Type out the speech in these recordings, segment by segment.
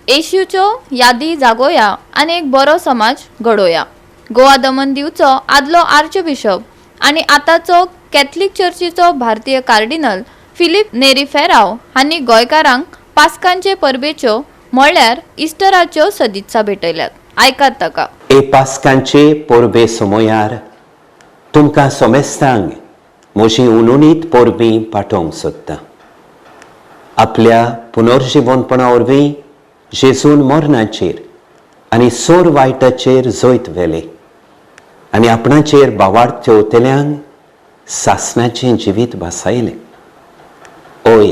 येशूच्यो यादी जागोया आनी एक बरो समाज घडोवया. गोवा दमन दीवचो आदलो आर्चबिशप आनी आतांचो कॅथलीक चर्चीचो भारतीय कार्डिनल फिलीप नेरी फेराव हांणी गोंयकारांक पास्कांचे परबेच्यो म्हळ्यार इस्टराच्यो सदित्सा भेटयल्यात. आयकात ताका. ए पास्कांचे परबे समयार तुमकां समेस्तांक म्हजी उनुनीत परबीं पाठोवंक सोदता. आपल्या पुनर्जिवनपणा वरवीं जेजून मरणाचेर आनी सोर वायटाचेर जैत व्हेलें आनी आपणाचेर भावार्थ ठेवतल्यांक सासणाचें जिवीत भासायलें. ओय,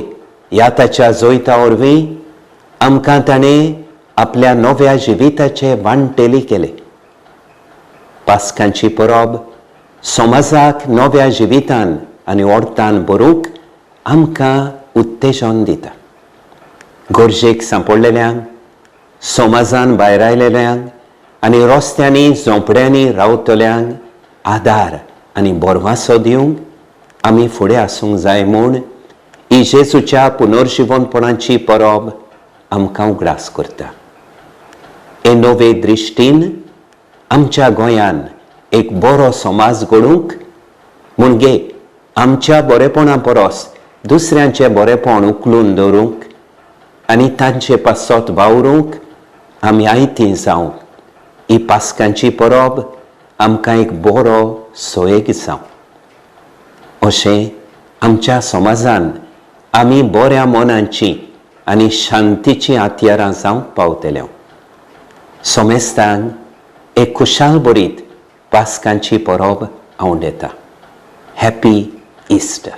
ह्या ताच्या जैता वरवीं आमकां ताणें आपल्या नव्या जिविताचे वांटेली केले. पास्कांची परब समाजाक नव्या जिवितान आनी अर्थान भरूंक आमकां उत्तेजन दिता. गरजेक सांपडलेल्यांक, समाजान भायर आयलेल्यांक आनी रस्त्यांनी झोंपड्यांनी रावतल्यांक आदार आनी भरवासो दिवंक आमी फुडें आसूंक जाय म्हूण ही जेजूच्या पुनर्जिवनपणाची परब आमकां उगडास करता. हे नवे दृश्टीन आमच्या गोंयान एक बरो समाज घडोवंक म्हणजे आमच्या बरेपणा परस दुसऱ्यांचें बरेपण उखलून दवरूंक आनी तांचे पासत वावरूंक आमी आयती जावंक ही पास्कांची परब आमकां एक बरो सोयेग जावं. अशें आमच्या समाजान आमी बऱ्या मनाची आनी शांतीचीं हत्यारां जावंक पावतले. समेस्तांक एक खुशाल बरीत पास्कांची परब आंवडेता. Happy Easter.